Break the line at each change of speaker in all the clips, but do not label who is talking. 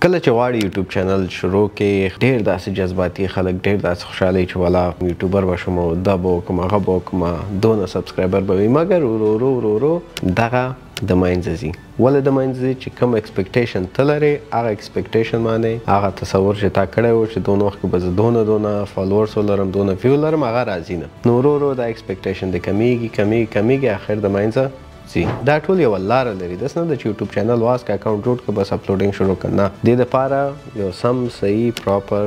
کله چې غواړي یوټیوب چینل شروع کې، ډیر داسې جذباتي خلک، ډیر داسې خوشحالي چې والا یوټیوبر به شم، دا به وکړم، هغه به وکړم، دونه subscriber به وي، مګر ورو ورو ورو ورو دغه د منځه ځي. ولې د منځه ځي؟ چې کوم expectation ته لرې، هغه expectation باندې، هغه تصور چې تا کړی و چې دونه وخت کې به زه دونه دونه followers ولرم، دونه view ولرم، هغه راځي نه. نو ورو ورو دا expectation د کمیږي کمیږي کمیږي، اخر د منځه ځي. دا ټول یوه لاره لري، داسې نه ده چې یوټیوب چینل واز که account جوړ که بس uploading شروع که، نه. دې دپاره یو سم صحیح proper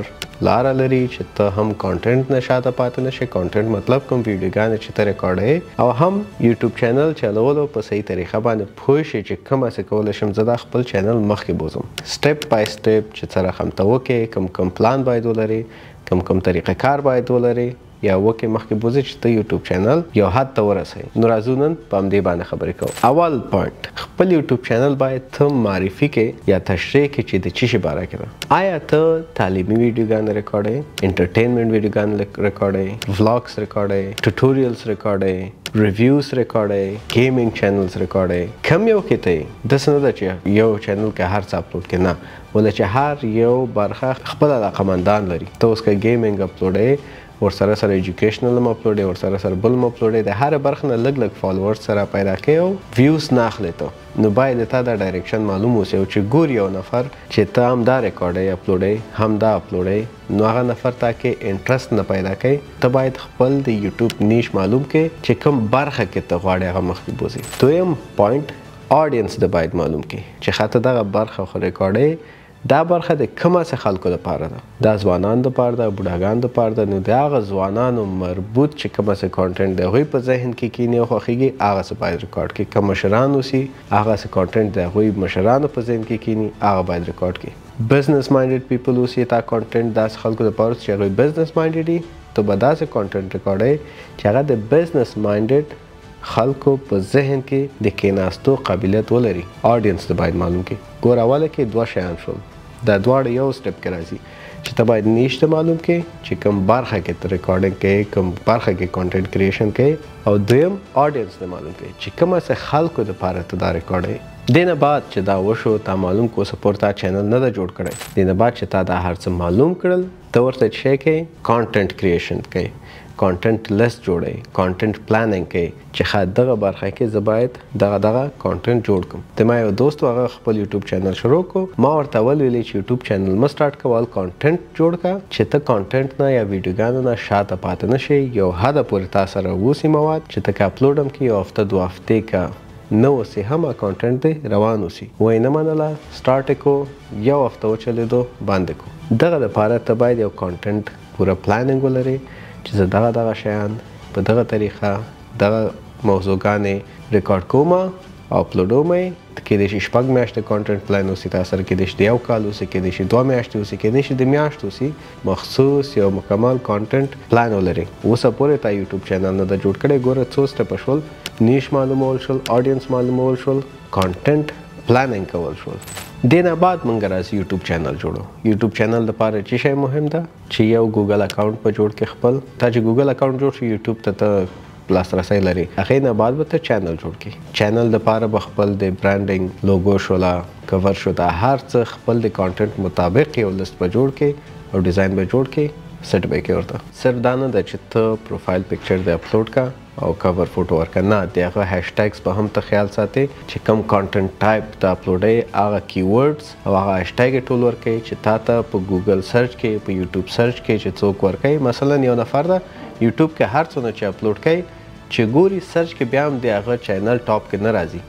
لاره لري چې ته هم content نه شاته پاتې نه شې. content مطلب کوم ویډیوګانې چې ته ریکارډوې، او هم یوټیوب چینل چلولو په صحیح طریقه باندې پوه شې چې کومه څه کولی شم زه دا خپل چینل مخکې بوځم، step by step چې څه رقم ته وکې، کوم کوم پلان باید ولرې، کوم کوم طریقه کار باید ولرې یا وکې مخکې بوځې چې ته یوټیوب چینل یو حد ته ورسوې. نو راځو نن په همدې باندې خبرې کوو. اول point، خپل یوټیوب چینل باید ته معرفي کې یا تشریح کې چې د چی شي باره کې ده. آیا ته تعلیمي ویډیوګانې ریکارډوې، entertainment ویډیوګانې ریکارډوې، vlogs ریکارډوې، tutorials ریکارډوې، reviews ریکارډوې، gaming channels ریکارډوې، کوم یو کې ته یې؟ داسې نه ده چې یو چینل کې هر څه اپلوډ کې، نه، ولې چې هر یو برخه خپل علاقمندان لري. ته اوس که gaming اپلوډوې، ورسره سره educational هم اپلوډوې، ورسره سره بل هم اپلوډوې، د هر برخې نه لږ لږ followers سره پیدا کوې او views نه اخلې ته. نو باید تا دا direction معلوم اوسي، او چې ګوري یو نفر چې ته هم دا ریکارډوې اپلوډوې، هم دا اپلوډوې، نو هغه نفر تا کې interest نه پیدا کوي. ته باید خپل د یوټیوب niche معلوم کړې چې کوم برخه کې ته غواړې هغه مخکې بوځې. دویم point، audience د باید معلوم کړې چې ښه ته دغه برخه خو ریکارډوې، دا برخه د کومه څه خلکو دپاره ده، دا ځوانان دپاره ده، بوډاګان دپاره ده. نو د هغه ځوانانو مربوط چې کومه څه content د هغوی په ذهن کې کیني او خوښېږي، هغه څه باید ریکارډ کړي. که مشران اوسي، هغه څه content د هغوی مشرانو په ذهن کې کیني، هغه باید ریکارډ کړي. business minded people اوسي، تا content داسې خلکو دپاره اوسي چې هغوی business minded دي، ته به داسې content ریکارډوې چې هغه د business minded خلکو په ذهن کې د کیناستو قابلیت ولري. audience ته باید معلوم کړي. ګوره اوله کې دوه شیان شول، دا دواړه یو step کې راځي چې ته باید niche ته معلوم کړې چې کوم برخه کې ته recording کوې، کوم برخه کې content creation کوې، او دویم audience ته معلوم کړې چې کومه څه خلکو دپاره ته دا ریکارډوې. دې نه بعد چې دا وشو، تا معلوم کو، اوسه پورې تا چینل نه ده جوړ کړی، دې نه بعد چې تا دا هر څه معلوم کړل، ته ورته څه شی کوې؟ content creation کوې، content list جوړوي، content planning کوي چې ښه دغه برخه کې زه باید دغه دغه content جوړ کړم. د ما یو دوست و، هغه خپل یوټیوب چینل شروع کو، ما ورته اول ویلي چې یوټیوب چینل مه start کوه، اول content جوړ کړه چې ته content نه یا ویډیوګانو نه شاته پاتې نه شې، یو حده پورې تا سره اوسي مواد چې ته که اپلوډ هم کړې، یو هفته دوه هفتې که نه اوسي هم content دی روان اوسي. وایي نه منله، start یې کو، یو هفته وچلېدو بند یې کو. دغه دپاره ته باید یو content پوره planning ولرې چې زه دغه دغه شیان په دغه طریقه دغه موضوعګانې ریکارډ کوم او اپلوډوم یې. کېدای شي شپږ میاشتې content plan اوسي تا سره، کېدای شي د یو کال اوسي، کېدای شي دوه میاشتې اوسي، کېدای شي د میاشت اوسي، مخصوص یو مکمل content plan ولرې. اوسه پورې تا یوټیوب چینل نه ده جوړ کړی. ګوره څو step شول، niche معلومول شول، audience معلومول شول، content planning کول شول. دې نه بعد مونږ راځو یوټیوب چینل جوړو. یوټیوب چینل دپاره څه شی مهم ده؟ چې یو ګوګل account به جوړ کړې خپل. تا چې ګوګل account جوړ شي، یوټیوب ته ته لاسرسی لرې. هغې نه بعد به ته چینل جوړ کړې. چینل دپاره به خپل د branding logo شوله، کور شو، دا هر څه خپل د content مطابق یو لست به جوړ کړې او design به جوړ کړې، سیټ به یې کړې ورته. صرف دا نه ده چې ته profile picture دې اپلوډ کړه او cover photo ورکړه، نه، د هغه hashtags به هم ته خیال ساتې چې کوم content type ته اپلوډوې، هغه keywords او هغه هشټګ ټول ورکوي چې تا ته په ګوګل search کې، په یوټیوب search کې چې څوک ورکوي. مثلا یو نفر ده یوټیوب کې هر څونه چې اپلوډ کوي، چې ګوري search کې بیا هم د هغه چینل top کې نه راځي.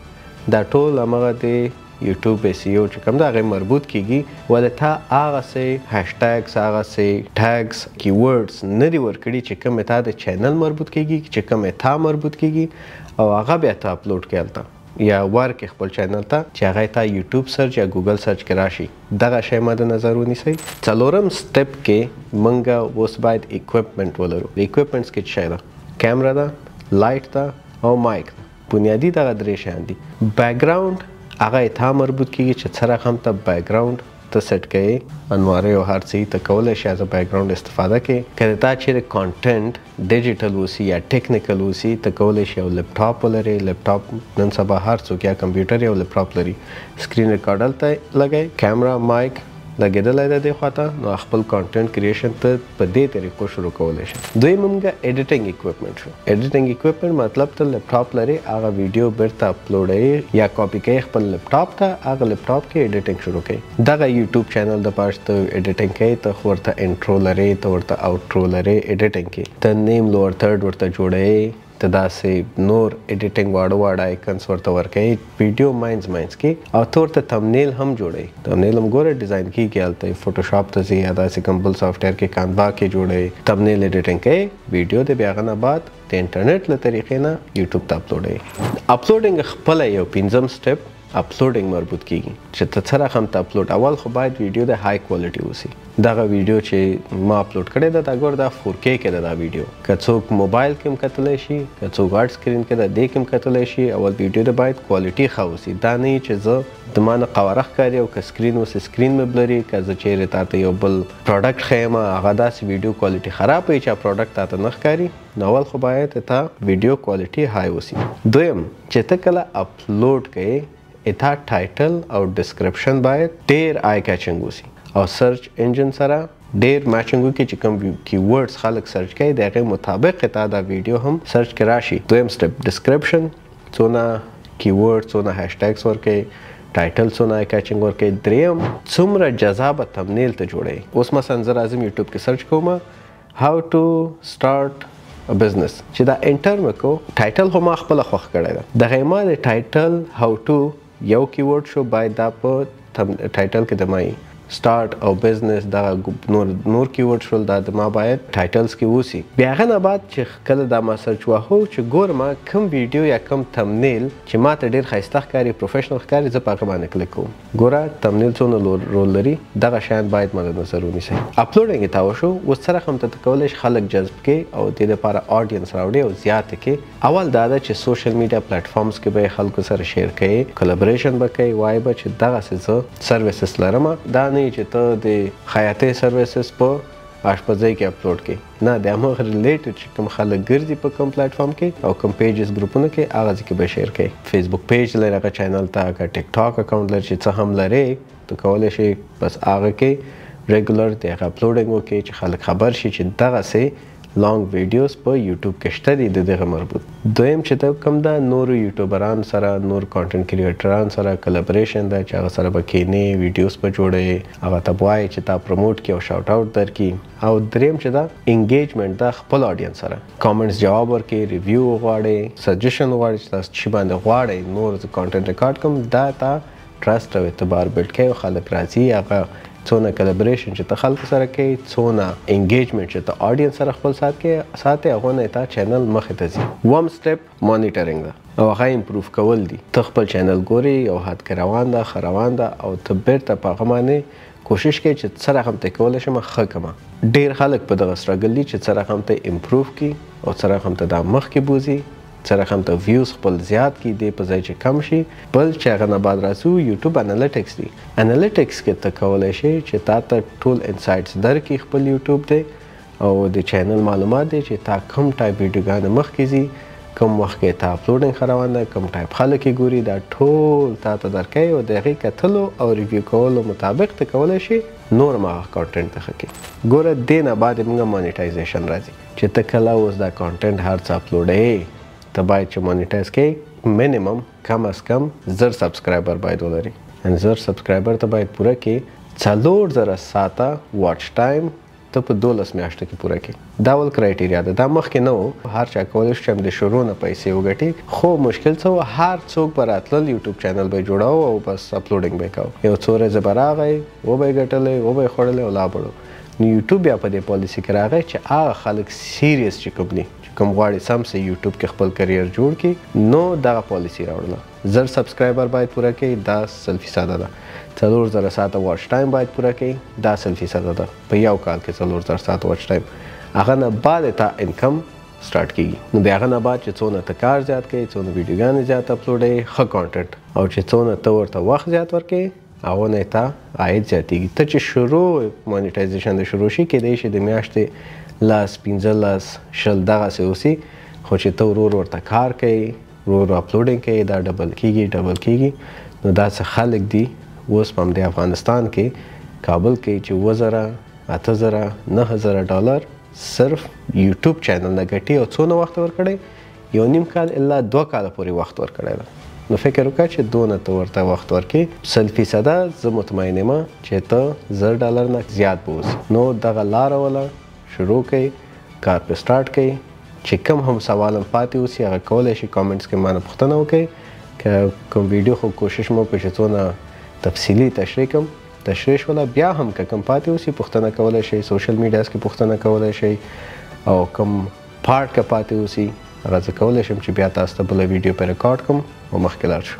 دا ټول همغه د یوټیوب SEO چې کوم ده هغې مربوط کیږي، ولې تا هغسې hashtags، هغسې tags، keywords نه دي ورکړي چې کومې تا د چینل مربوط کیږي، چې کومې تا مربوط کیږي، او هغه بیا ته اپلوډ کړې هلته یا ورکړې خپل چینل ته چې هغه تا یوټیوب search یا ګوګل search کې راشي. دغه شی مد نظر ونیسئ. څلورم step کې مونږ اوس باید equipment ولرو. equipments کې څه شی ده؟ کیمره ده، light ده او mic ده. بنیادي دغه درې شیان دي. background هغه تا مربوط کیږي چې څه رقم ته background ته سیټ کوې، انوارې او هر څه ته کولی شې از background استفاده کوې. که تا چیرې content digital اوسي یا technical اوسي، ته کولی شې یو لپټاپ ولرې. لپټاپ نن سبا هر څوک یا کمپیوټر یو لپټاپ لري، screen recorder ته لګوي، کیمره، mic لګېدلی دی دې خواته، نو خپل content creation ته په دې طریقو شروع کولی شي. دویم موږ editing equipment شو. editing equipment مطلب ته لپټاپ لري، هغه ویډیو بیرته اپلوډوي یا کاپي کوي خپل لپټاپ ته، هغه لپټاپ کې editing شروع کوي. دغه یوټیوب channel د پاره چې ته editing کوي، ته خو ورته intro لرې، ته ورته outro لرې، editing کوي، ته نیم lower third ورته جوړوي، ته داسې نور editing واړه واړه icons ورته ورکوي، ویډیو مینځ کې، او ته ورته thumbnail هم جوړوي. thumbnail هم ګوره design کېږي، هلته فوټوشاپ ته ځي یا داسې کوم بل software کې Canva کې جوړوي، thumbnail editing کوي، ویډیو دې بیا هغه نه بعد د انټرنیټ له طریقې نه یوټیوب ته اپلوډوي. uploading خپله یو پنځم step uploading مربوط کیږي چې ته څه رقم ته اپلوډ. اول خو باید ویډیو د high quality اوسي. دغه ویډیو چې ما اپلوډ کړې ده، دا ګوره دا 4K کې ده. دا ویډیو که څوک موبایل کې هم کتلی شي، که څوک غټ screen کې ده دې کې هم کتلی شي. اول ویډیو د باید quality ښه اوسي. دا نه چې زه د ما نه قواره ښکاري او که screen اوسي screen مې blurry، که زه چیرې تا ته یو بل product ښیم هغه داسې ویډیو quality خراب وي چې product تا ته نه ښکاري. نو اول خو باید تا ویډیو quality high اوسي. دویم چې ته کله اپلوډ کوې، اتا title او description باید ډیر eye catching اوسي او search engine سره ډیر matching وکړي چې کوم keywords خلک search کوي د هغې مطابق تا دا ویډیو هم search کې راشي. دویم step description، څونه keyword څونه hashtags ورکوي، title څونه eye catching ورکوي. دریم څومره جذابه thumbnail ته جوړوي. اوس مثلا زه راځم یوټیوب کې search کوم how to start business، چې دا enter مې کو، title خو ما خپله خوښ کړی ده، دغه ما د title how to یو keyword شو، باید دا په title کې د ما start او business دغه نور keyword شول، دا د ما باید titles کې اوسي. بیا هغه نه بعد چې کله دا ما search وهو چې ګورم کوم ویډیو یا کوم thumbnail چې ما ته ډېر ښایسته ښکاري، professional ښکاري، زه په هغه باندې کلیک کوم. ګوره thumbnail څونه رول لري، دغه شیان باید مد نظر ونیسئ. uploading یې تا وشو، اوس څه رقم ته کولی شي خلک جذب کړي او دې لپاره audience راوړي او زیات کړي. اول دا ده چې social media platforms کې به یې خلکو سره share کوي، collaboration به کوي، وایي به چې دغسې زه services لرم. دا نه چې ته د خیاطۍ services په آشپزۍ کې اپلوډ کړې، نه، د هماغه related چې کوم خلک ګرځي په کوم پلیټفارم کې او کوم pages ګروپونو کې، هغه ځای کې به share کوي. فیسبوک page لري هغه channel ته، که ټیک ټاک account لري چې څه هم لري، ته کولی شي بس هغه کې regular د هغه uploading وکړي چې خلک خبر شي چې دغسې long videos په یوټیوب کې شته دي د دغه مربوط. دویم چې ته کوم ده نورو یوټیوبران سره، نور content creator ان سره collaboration ده چې هغه سره به کینې، videos به جوړوي، هغه ته به وایې چې تا promote کړي او shout out درکړي. او دریم چې ده engagement ده خپل audience سره، comments جواب ورکړي، review وغواړي، suggestion وغواړي چې تاسو څه باندې غواړئ نور زه content record کوم، دا تا trust او اعتبار build کوي او خلک راځي. هغه څونه collaboration چې ته خلکو سره کوي، څونه engagement چې ته audience سره خپل ساتې، هغه نه تا channel مخې ته ځي. اووم step monitoring ده او هغه improve کول دي. ته خپل channel ګورې، یو حد کې روان ده، ښه روان ده، او ته بیرته په هغه باندې کوشش کوې چې څه رقم ته کولی شم ښه کړم. ډېر خلک په دغه struggle دي چې څه رقم ته improve کړي او څه رقم ته دا مخکې بوځي، څه رقم ته views خپل زیات کړي، دې په ځای چې کم شي. بل چې هغه نه بعد راځو یوټیوب analytics دي. analytics کې ته کولی شي چې تا ته ټول insights درکړي خپل یوټیوب دی او د channel معلومات دی چې تا کوم ټایپ ویډیوګانې مخکې ځي، کوم وخت کې تا uploading ښه روان ده، کوم ټایپ خلک یې ګوري، دا ټول تا ته درکوي او د هغې کتلو او review کولو مطابق ته کولی شي نور هم هغه content ته ښه کړي. ګوره دې نه بعد موږ monetization راځي چې ته کله اوس دا content هر څه اپلوډوې، ته باید چې monetize کړې minimum کم از کم 1000 subscriber باید ولري. 1000 subscriber ته باید پوره کړې 4000 ساعته watch time ته په 12 میاشتو کې پوره کړې. دا ول criteria ده، دا مخکې نه و، هر چا کولی شو چې هم د شروع نه پیسې وګټي، خو مشکل څه و، هر څوک به راتلل یوټیوب channel به یې جوړاوه او بس uploading به یې کاوه، یو څو ورځې به راغی، وبه یې ګټلې، وبه یې خوړلې او لا بړو. نو یوټیوب بیا په دې پالیسي کې راغی چې هغه خلک serious چې کوم دي، چې کوم غواړي سم سه یوټیوب کې خپل career جوړ کړي، نو دغه پالیسي راوړله. 1000 subscriber باید پوره کړي، دا 100% ده. 4000 ساعته watch time باید پوره کړي، دا 100% ده. په یو کال کې 4000 ساعته watch time، هغه نه بعد تا income start کیږي. نو د هغه نه بعد چې څونه ته کار زیات کړي، څونه ویډیوګانې زیات اپلوډوي، ښه content، او چې څونه ته ورته وخت زیات ورکړي، هغه نه تا عاید زیاتېږي. ته چې شروع monetization د شروع شي، کېدای شي د میاشتې 10، 15، 20 دغسې اوسي، خو چې ته ورور ورته کار کوي، ورور uploading کوي، دا double کیږي، double کیږي. نو داسې خلک دي اوس په همدې افغانستان کې کابل کې چې 7000، 8000، 9000 ډالر صرف یوټیوب چینل نه ګټي او څونه وخت ورکړی؟ 1.5 کال الا 2 کاله پورې وخت ورکړی ده. نو فکر وکړه چې دونه ته ورته وخت ورکې، 100% زه مطمئن یم چې ته 1000 ډالر نه زیات به اوسې. نو دغه لاره وله شروع کړئ، کار پې سټارټ کړئ. چې کوم هم سوال هم پاتې اوسي هغه کولی شي comments کې مانه پوښتنه وکړئ. که کوم ویډیو خو کوشش مو وکړو چې څونه تفصیلي تشریح کړم، تشریح شوله. بیا هم که کوم پاتې اوسي پوښتنه کولی شئ، social medias کې پوښتنه کولی شئ، او کوم part که پاتې اوسي هغه زه کولی شم چې بیا تاسو ته بله ویډیو پې ریکارډ کړم او مخکې لاړ شو.